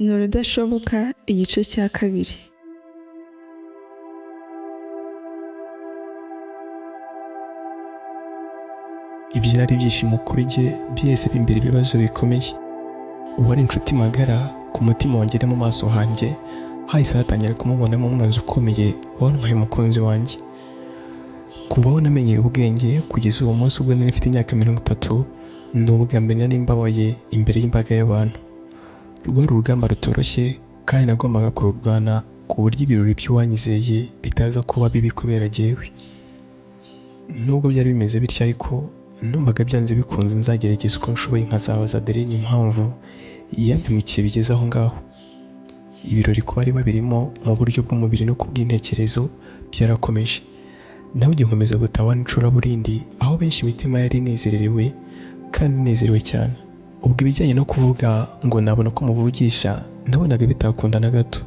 Nzora udashoboka igice cya kabiri. Ibyari ibyishimo kuri jye byahise bimbera ibibazo bikomeye. Uwari inshuti magara ku mutima wanjye no mu maso hanjye hahise hatangira kumubonamo umwanzi ukomeye wantwaye umukunzi wanjye. Kuva aho namenyeye ubwenge kugeza uwo munsi ubwo nari mfite imyaka 30, ni ubwa mbere nari mbabaye imbere y'imbaga y'abantu. Rwari urugamba rutoroshye kandi nagombaga kururwana ku buryo ibirori by'uwanyizeye bitaza kuba bibi kubera jyewe. Nubwo byari bimeze bityo ariko numvaga byanze bikunze nzagerageza uko nshoboye nkazabaza Adeline impamvu yampemukiye bigeze aho ngaho. Ibirori ku bari babirimo mu buryo bw'umubiri no ku bw'intekerezo byarakomeje. Nawe njye nkomeza gutaha n'icuraburindi aho benshi imitima yari inezerewe kandi inezerewe cyane. Ubwo ibijyanye no kuvuga ngo nabona ko muvugisha nabonaga bitakunda na gato.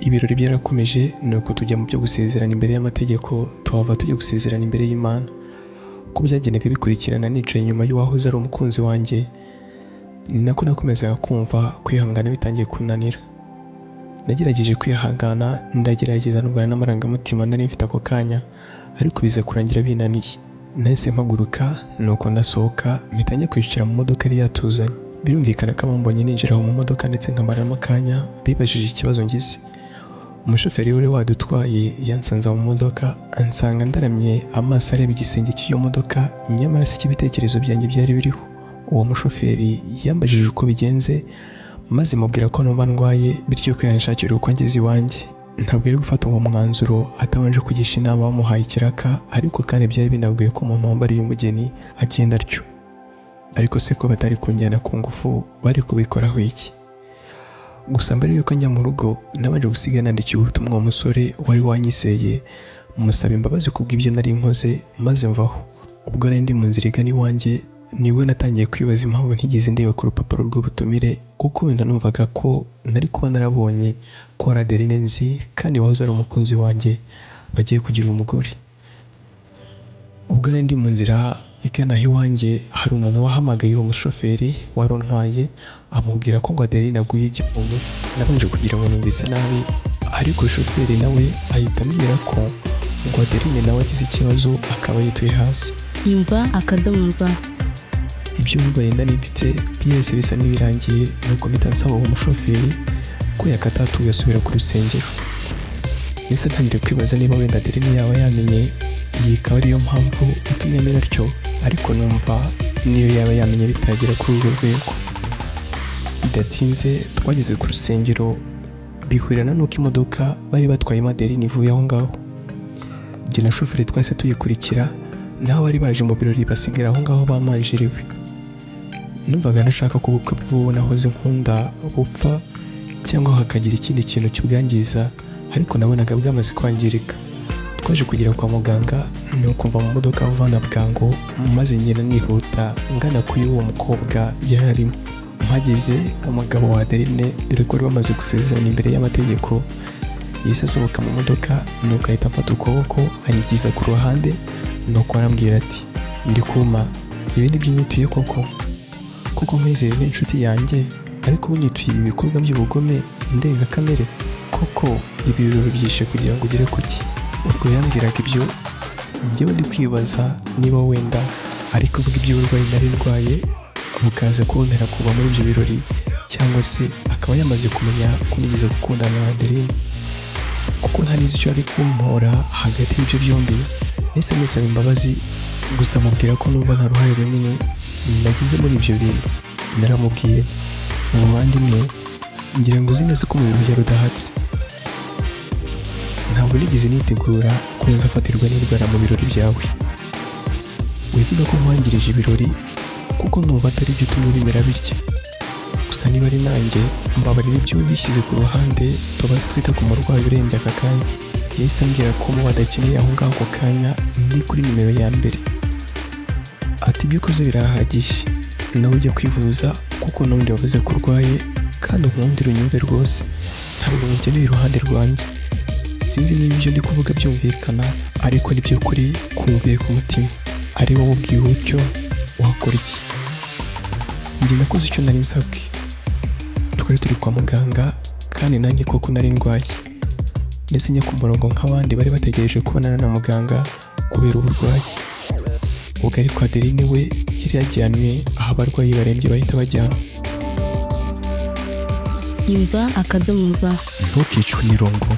Ibirori byarakomeje nuko tujya mu byo gusezerana imbere y'amategeko, tuhava tujya gusezerana imbere y'Imana. Uko byagendaga bikurikirana nicaye inyuma y'uwahoze ari umukunzi wanjye, ni nako nakomezaga kumva kwihangana bitangiye kunanira. Nagerageje kwihangana, ndagerageza ndwana n'amarangamutima nari mfite ako kanya, ariko biza kurangira binaniye. Nahise mpaguruka nuko ndasohoka mpita njya kwicara mu modoka yari yatuzanye. Birumvikana ko abambonye ninjira aho mu modoka ndetse nkamaramo akanya bibajije ikibazo ngize. Umushoferi wari wadutwaye yansanze mu modoka ansanga ndaramye amaso areba igisenge cy'iyo modoka, nyamara si ibitekerezo byanjye byari biriho. Uwo mushoferi yambajije uko bigenze maze mubwira ko numva ndwaye bityo ko yanshakira uko ngeze iwanjye. Ntabwo yari gufata uwo mwanzuro atabanje kugisha inama bamuhaye ikiraka, ariko kandi byari binagoye ko umuntu wambariye umugeni agenda atyo. Ariko se ko batari kunjyana ku ngufu bari kubikoraho iki? Gusa mbere yuko njya mu rugo nabanje gusiga nandikiye ubutumwa uwo musore wari wanyizeye musaba imbabazi kubw'ibyo nari nkoze maze mvaho. Ubwo nari ndi mu nzira igana iwanjye nibwo natangiye kwibaza impamvu ntigeze ndeba ku rupapuro rw'ubutumire, kuko wenda numvaga ko nari kuba narabonye ko ari Adeline nzi kandi wahoze ari umukunzi wanjye bagiye kugira umugore. Ubwo nari ndi mu nzira igana aho iwanjye hari umuntu wahamagaye uwo mushoferi wari untwaye amubwira ko ngo Adeline aguye igihumure. Nabanje kugira ngo numvise nabi, ariko shoferi nawe ahita ambwira ko ngo Adeline nawe agize ikibazo akaba yituye hasi. Yumva akadomo rwa. Ibyo burwayi nari mfite byose bisa n'ibirangiye, nuko mpita nsaba uwo mushoferi ko yakata tugasubira ku rusengero. Nahise ntangira kwibaza niba wenda Adeline yaba yamenye, iyi ikaba ariyo mpamvu itumye amera atyo, ariko numva niyo yaba yamenye bitagera kuri urwo rwego. Bidatinze twageze ku rusengero bihurirana n'uko imodoka bari batwayemo Adeline ivuye aho ngaho. Jye na shoferi twahise tuyikurikira, naho abari baje mu birori basigara aho ngaho bamanjiriwe. Numvaga ntashaka ko ubukwe bw'uwo nahoze nkunda bupfa cyangwa hakagira ikindi kintu kibwangiza, ariko nabonaga bwamaze kwangirika. Twaje kugera kwa muganga nuko mva mu modoka vuba na bwangu maze ngenda nihuta ngana kuri uwo mukobwa yari arimo. Mpageze umugabo wa Adeline dore ko bari bamaze gusezerana imbere y'amategeko, yahise asohoka mu modoka nuko ahita amfata ukuboko anyigiza ku ruhande nuko arambwira ati ndi kuma ibi ni byo unyituye koko? Kuko nkwizeye nk'inshuti yanjye ariko unyituye ibi bikorwa by'ubugome ndengakamere koko, ibi birori byishe kugira ngo ugere kuki? Ubwo yambwiraga ibyo njyewe ndi kwibaza niba wenda ari kuvuga iby'uburwayi nari ndwaye bukaza kuntera kuva muri ibyo birori, cyangwa se akaba yamaze kumenya ko nigeze gukundana na Adeline, kuko ntari nzi icyo ari kumpora hagati y'ibyo byombi. Nahise musaba imbabazi gusa mubwira ko numva nta ruhare runini nagize muri ibyo bintu. Naramubwiye muvandimwe, ngira ngo uzi neza ko mu bintu bya rudahatse ntabwo nigeze nitegura ko nzafatirwa n'indwara mu birori byawe. Wivuga ko nkwangirije ibirori kuko numva atari byo utumye bimera bitya. Gusa niba ari nanjye mbabarira ibyo bishyize ku ruhande tubaze twite ku murwayi urembye aka kanya. Yahise ambwira ko mu badakeneye aho ngaho ako kanya ndi kuri nimero ya mbere. Ati ibyo ukoze birahagije, nawe ujya kwivuza kuko n'ubundi wavuze ko urwaye kandi unkundire unyumve rwose, ntabwo nkeneye iruhande rwanjye. Sinzi niba ibyo ndi kuvuga byumvikana, ariko nibyo kuri kumviye ku mutima. Ari wowe ubwiwe utyo wakora iki? Njye nakoze icyo nari nsabwe. Twari turi kwa muganga kandi nanjye koko nari ndwaye, ndetse njya ku murongo nk'abandi bari bategereje kubonana na muganga kubera uburwayi. Ubwo ariko Adeline we yari yajyanwe aho abarwayi barembye bahita bajyanwa. Nyumva akadomo rwa. Ntukicwe n'irungu.